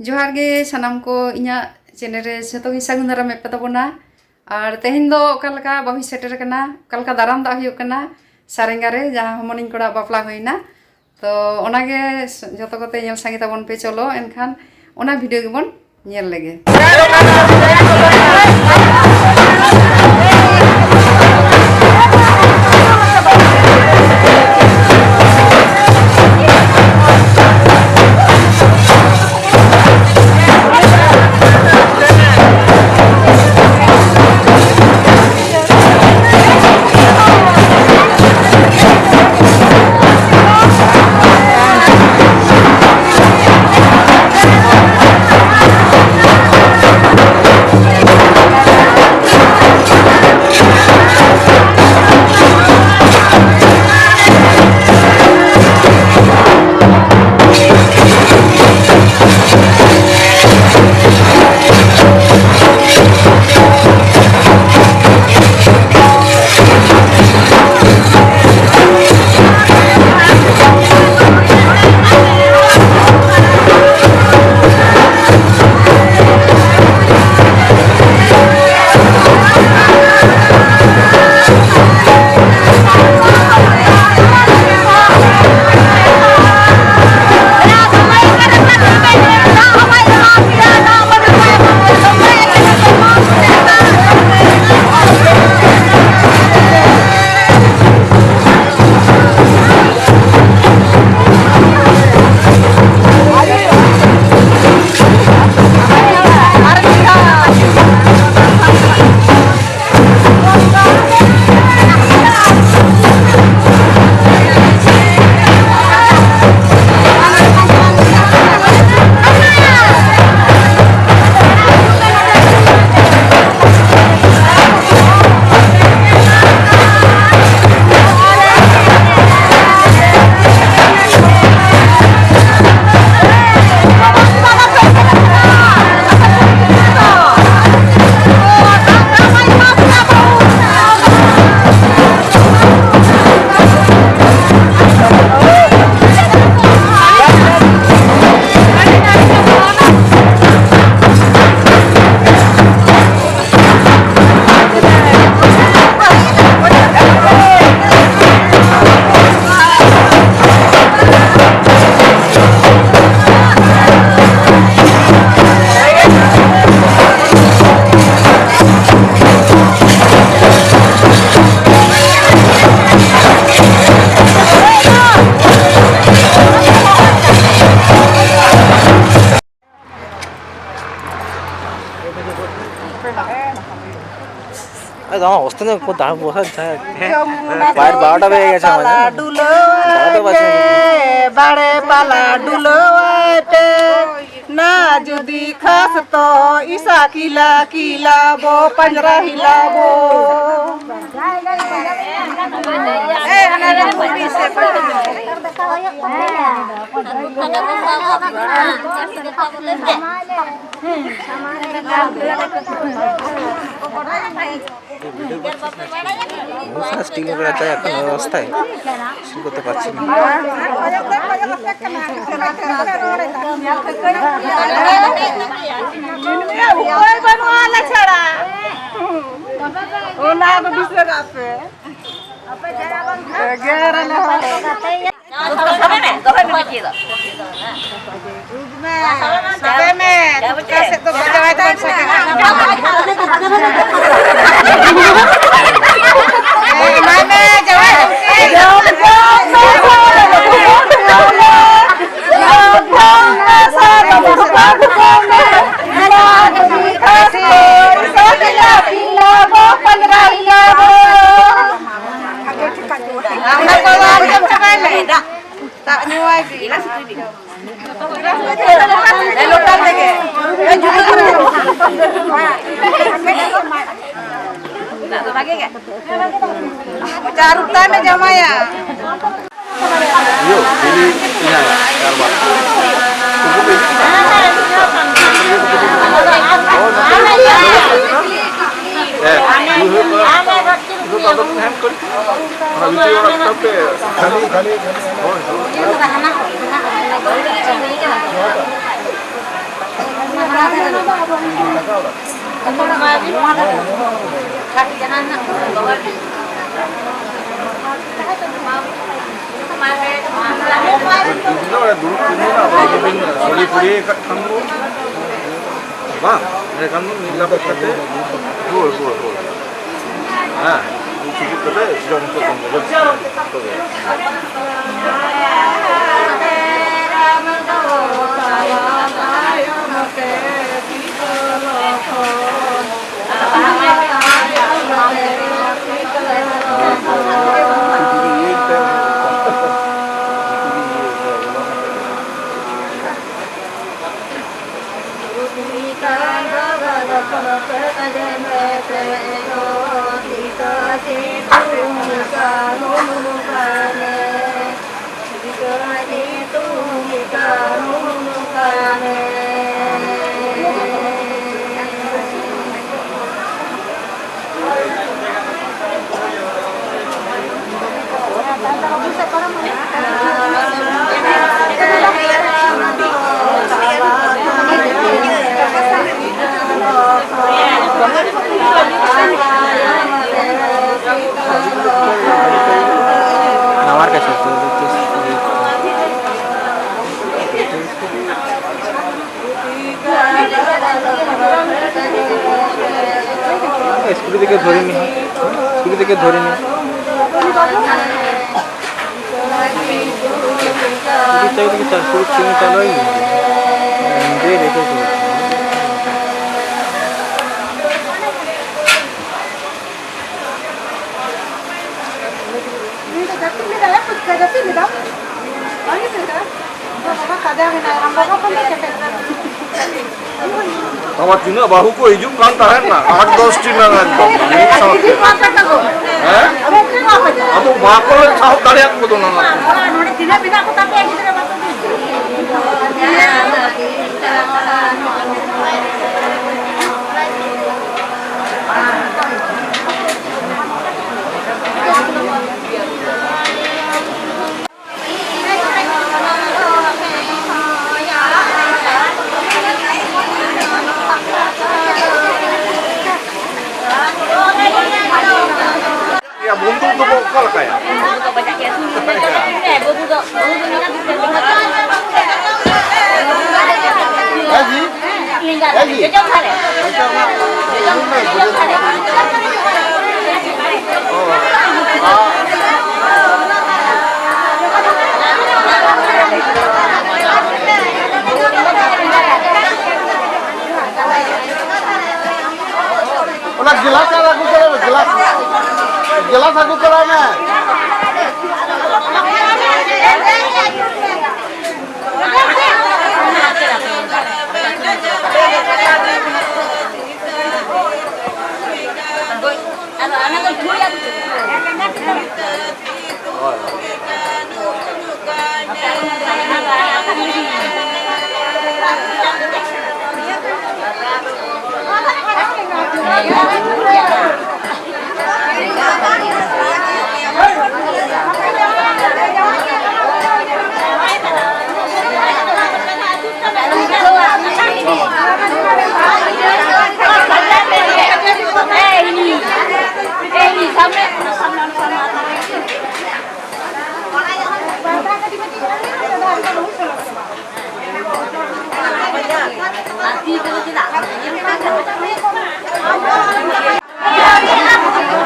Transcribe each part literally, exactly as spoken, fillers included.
ᱡᱚᱦᱟᱨ ᱜᱮ ᱥᱟᱱᱟᱢ ᱠᱚ, ᱤᱧᱟᱹᱜ ᱪᱮᱱᱮᱞ ᱨᱮ ᱡᱷᱚᱛᱚ ᱜᱮ ᱥᱟᱹᱜᱩᱱ ᱫᱟᱨᱟᱢ ᱢᱮᱫ ᱯᱮ ᱛᱟᱵᱚᱱᱟ᱾ ᱟᱨ ᱛᱮᱦᱮᱧ ᱫᱚ ᱚᱠᱟ ᱞᱮᱠᱟ ᱵᱟᱹᱦᱩᱭ ᱥᱮᱴᱮᱨ ᱟᱠᱟᱱᱟ, ᱚᱠᱟ ᱞᱮᱠᱟ ᱫᱟᱨᱟᱢ ᱫᱟᱜ ᱦᱩᱭᱩᱜ ᱠᱟᱱᱟ ᱥᱟᱨᱮᱝᱜᱟ ᱨᱮ, ᱡᱟᱦᱟᱸ ᱦᱚᱢᱚᱱᱤᱧ ᱠᱚᱲᱟ ᱵᱟᱯᱞᱟ ᱦᱩᱭᱱᱟ᱾ ᱛᱚ ᱚᱱᱟᱜᱮ ᱡᱷᱚᱛᱚ ᱠᱚᱛᱮ ᱧᱮᱞ ᱥᱟᱸᱜᱮ ᱛᱟᱵᱚᱱ ᱯᱮ᱾ ᱪᱚᱞᱚ ᱮᱱᱠᱷᱟᱱ ᱚᱱᱟ ᱵᱷᱤᱰᱤᱭᱳ ᱜᱮᱵᱚᱱ ᱧᱮᱞ ᱞᱮᱜᱮ᱾ ᱟᱫᱚ ᱦᱚᱸ ᱦᱳᱥᱴᱮᱞ ᱨᱮ ᱩᱱᱠᱩ ᱫᱟᱬᱟ ᱵᱚᱥᱟ ᱡᱟᱦᱟᱸ ᱦᱮᱸ, ᱡᱚᱢᱩᱱᱟ ᱵᱟᱭ ᱵᱟᱨᱚᱴᱟ ᱵᱟᱡᱮ ᱜᱮ ᱪᱟᱞᱟᱜ ᱯᱟᱞᱟ ᱢᱟᱱᱮ᱾ ᱰᱩᱞᱟᱹᱣᱟᱭ ᱫᱟᱬᱟ ᱫᱚ ᱵᱟᱭ ᱯᱮ, ᱪᱟᱞᱟᱜ ᱵᱟᱲᱮ ᱯᱟᱞᱟ ᱰᱩᱞᱟᱹᱣᱟᱭ ᱯᱮ᱾ ᱱᱟ ᱡᱩᱫᱤ ᱠᱷᱟᱥ ᱛᱚ ᱤᱥᱟ ᱠᱤᱞᱟ ᱠᱤᱞᱟ ᱵᱚ ᱯᱟᱸᱡᱽᱨᱟ ᱦᱤᱞᱟ ᱵᱚ᱾ মশা স্টিল করে একটা এখন অবস্থায় স্টিল করতে পারছি না। ᱚᱠᱚᱭ ᱵᱟᱹᱱᱩᱜᱼᱟ ᱟᱞᱮ ᱪᱷᱟᱲᱟ᱾ ᱚᱱᱟ ᱫᱚ ᱫᱤᱥᱟᱹ ᱠᱟᱜ ᱯᱮ᱾ ᱮᱜᱮᱨ ᱟᱞᱮ ᱦᱚᱸ᱾ ᱥᱟᱵᱮ ᱢᱮ, ᱫᱚᱦᱚᱭ ᱢᱮ ᱪᱮᱫ ᱫᱚ᱾ ᱥᱟᱵᱮ ᱢᱮ, ᱚᱠᱟ ᱥᱮᱫ ᱫᱚ ᱵᱟᱡᱟᱣᱟᱭ ᱛᱟᱢᱟ ᱥᱟᱵᱮ ᱢᱮ᱾ ᱮᱢᱟᱭ ᱢᱮ, ᱡᱟᱶᱟᱭ ᱜᱚᱢᱠᱮ᱾ ᱟᱢ ᱫᱚ ᱟᱢ ᱡᱚᱢ ᱪᱟᱵᱟᱭ ᱢᱮ᱾ ᱫᱟᱜ ᱧᱩᱣᱟᱭ ᱵᱤᱱ᱾ ᱞᱚᱴᱟ ᱛᱮᱜᱮ᱾ ᱫᱟᱜ ᱫᱚ ᱵᱷᱟᱜᱮ ᱜᱮ᱾ ᱢᱚᱪᱟ ᱟᱹᱨᱩᱵ ᱛᱟᱭ ᱢᱮ, ᱡᱟᱢᱟᱭᱟ᱾ ᱤᱭᱟᱹ, ᱵᱤᱞᱤ ᱯᱮᱸᱭᱟᱡᱽ ᱟᱨ ᱵᱟᱝ᱾ ᱦᱮᱸ, ᱤᱭᱟᱹ ᱦᱩᱭᱩᱜ ᱠᱟᱱᱟ᱾ ᱚᱱᱟ ᱵᱷᱤᱛᱤᱨ ᱚᱲᱟᱜ ᱠᱟᱱ ᱯᱮ᱾ ᱠᱷᱟᱹᱞᱤ, ᱠᱷᱟᱹᱞᱤ, ᱠᱷᱟᱹᱞᱤ᱾ ᱦᱳᱭ, ᱦᱳᱭ᱾ ᱫᱩᱲᱩᱵ ᱛᱤᱸᱜᱩᱱᱟ, ᱟᱵᱟᱨ ᱡᱩᱫᱤ ᱵᱤᱱ ᱥᱟᱹᱲᱤ ᱯᱩᱲᱤᱭᱟᱹ ᱠᱟᱜ ᱠᱷᱟᱱ ᱫᱚ ᱵᱟᱝ, ᱮᱸᱰᱮᱠᱷᱟᱱ ᱫᱚ ᱢᱤᱫ ᱞᱟᱯᱮ ᱠᱟᱛᱮ ᱨᱩᱣᱟᱹᱲ, ᱨᱩᱣᱟᱹᱲ, ᱨᱩᱣᱟᱹᱲ᱾ ᱦᱮᱸ, ᱩᱛᱩ ᱠᱟᱛᱮ ᱡᱚᱢ ᱦᱚᱪᱚ ᱠᱚᱢ ᱵᱚᱞᱮ᱾ Nawar ka satu. স্কুটি থেকে ধরে নি, স্কুটি থেকে ধরে নি। স্কুটি থেকে চার ফুট চিনি চালু হয়নি। নিজেই রেখেছে। ᱩᱱᱤ ᱫᱚ ᱜᱟᱛᱮ ᱞᱮᱫᱟᱭ, ᱜᱟᱛᱮ ᱞᱮᱫᱟᱢ? ᱵᱟᱝ ᱜᱟᱛᱮ ᱞᱮᱫᱟ? ᱟᱢ ᱫᱚ ᱵᱟᱵᱟ ᱠᱟᱡᱟ ᱢᱮᱱᱟᱭᱟ, ᱟᱢ ᱵᱟᱵᱟ ᱠᱷᱚᱱ ᱫᱚ ᱠᱮᱴᱮᱡ ᱜᱮᱭᱟ᱾ ᱵᱟᱵᱟ, ᱛᱤᱱᱟᱹᱜ ᱵᱟᱹᱦᱩ ᱠᱚ ᱦᱤᱡᱩᱜ ᱠᱟᱱ ᱛᱟᱦᱮᱸᱱᱟ, ᱟᱴ ᱫᱚᱥ ᱴᱤ ᱜᱟᱱ ᱮᱠᱫᱚᱢ, ᱢᱤᱫ ᱥᱟᱶᱛᱮ᱾ ᱦᱮᱸ? ᱟᱫᱚ ᱵᱟᱠᱚ ᱥᱟᱦᱚᱵ ᱫᱟᱲᱮᱭᱟᱜ ᱠᱚᱫᱚ ᱚᱱᱟ᱾ ᱱᱚᱰᱮ ᱛᱤᱱᱟᱹᱜ ᱢᱮᱱᱟᱜ ᱠᱚ ᱛᱟᱯᱮᱭᱟ ᱜᱤᱫᱽᱨᱟᱹ ᱵᱟᱠᱚ ᱦᱤᱡᱩᱜ? ᱭᱟ, ᱵᱚᱱᱫᱩᱠ ᱫᱚᱠᱚ ᱚᱠᱟ ᱞᱮᱠᱟᱭᱟ? ᱦᱮᱸ ᱡᱤ᱾ ᱦᱮᱸ ᱡᱤ᱾ ᱡᱚᱡᱚᱢ ᱫᱷᱟᱨᱮ᱾ ᱡᱚᱡᱚᱢ ᱫᱷᱟᱨᱮ᱾ ᱚᱱᱟ ᱜᱮᱞᱟᱥ ᱟᱨ ᱟᱹᱜᱩ ᱪᱟᱞᱟᱜ ᱢᱮ, ᱜᱮᱞᱟᱥ᱾ ᱜᱮᱞᱟᱥ ᱟᱹᱜᱩ ᱪᱟᱞᱟᱜ ᱢᱮ᱾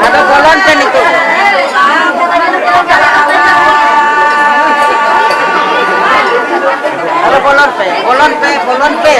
ᱟᱫᱚ ᱵᱚᱞᱚᱱ ᱯᱮ ᱱᱤᱛᱚᱜ ᱫᱚ᱾ ᱟᱫᱚ ᱵᱚᱞᱚᱱ ᱯᱮ, ᱵᱚᱞᱚᱱ ᱯᱮ, ᱵᱚᱞᱚᱱ ᱯᱮ᱾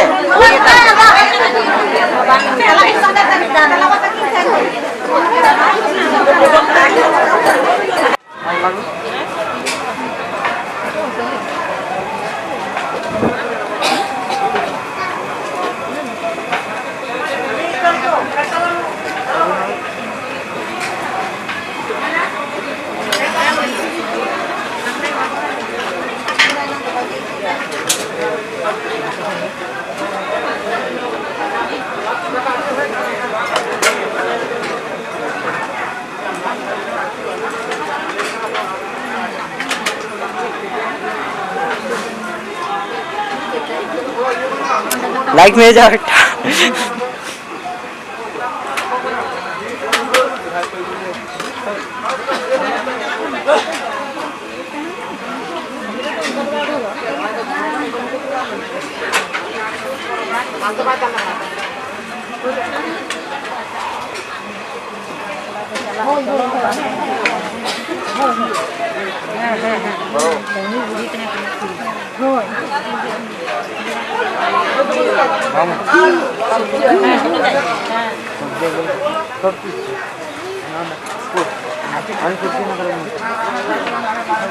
लाइट में जा बेटा।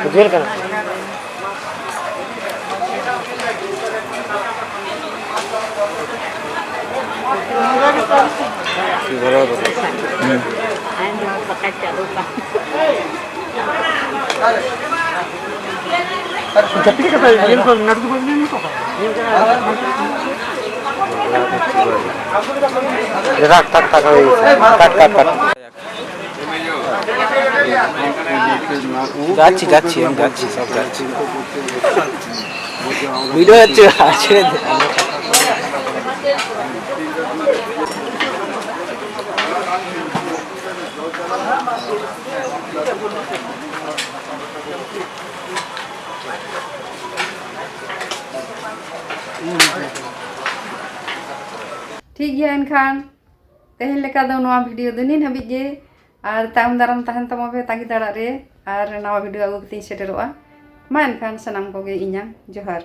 ᱩᱡᱽᱡᱚᱞ ᱠᱟᱱᱟ᱾ ᱦᱩᱸ᱾ ᱡᱟᱹᱯᱤᱫ ᱠᱟᱛᱮ ᱤᱭᱟᱹ ᱠᱚ ᱱᱟᱴᱩ ᱠᱚ ᱧᱮᱞ ᱠᱚ᱾ রাখ, থাক, থাক, ওই, কাট, কাট, কাট। যাচ্ছি, যাচ্ছি, আমি যাচ্ছি, সব যাচ্ছি। ভিডিও হচ্ছে, ছেড়ে দে। ᱴᱷᱤᱠ ᱜᱮᱭᱟ, ᱮᱱᱠᱷᱟᱱ ᱛᱮᱦᱮᱧ ᱞᱮᱠᱟ ᱫᱚ ᱱᱚᱣᱟ ᱵᱷᱤᱰᱤᱭᱳ ᱫᱚ ᱱᱤᱱ ᱦᱟᱹᱵᱤᱡ ᱜᱮ᱾ ᱟᱨ ᱛᱟᱭᱚᱢ ᱫᱟᱨᱟᱢ ᱛᱟᱦᱮᱱ ᱛᱟᱵᱚᱱ ᱯᱮ ᱛᱟᱺᱜᱤ ᱛᱟᱲᱟᱜ ᱨᱮ, ᱟᱨ ᱱᱟᱣᱟ ᱵᱷᱤᱰᱤᱭᱳ ᱟᱹᱜᱩ ᱠᱟᱛᱮᱧ ᱥᱮᱴᱮᱨᱚᱜᱼᱟ᱾ ᱢᱟ ᱮᱱᱠᱷᱟᱱ ᱥᱟᱱᱟᱢ ᱠᱚᱜᱮ ᱤᱧᱟᱹᱝ ᱡᱚᱦᱟᱨ᱾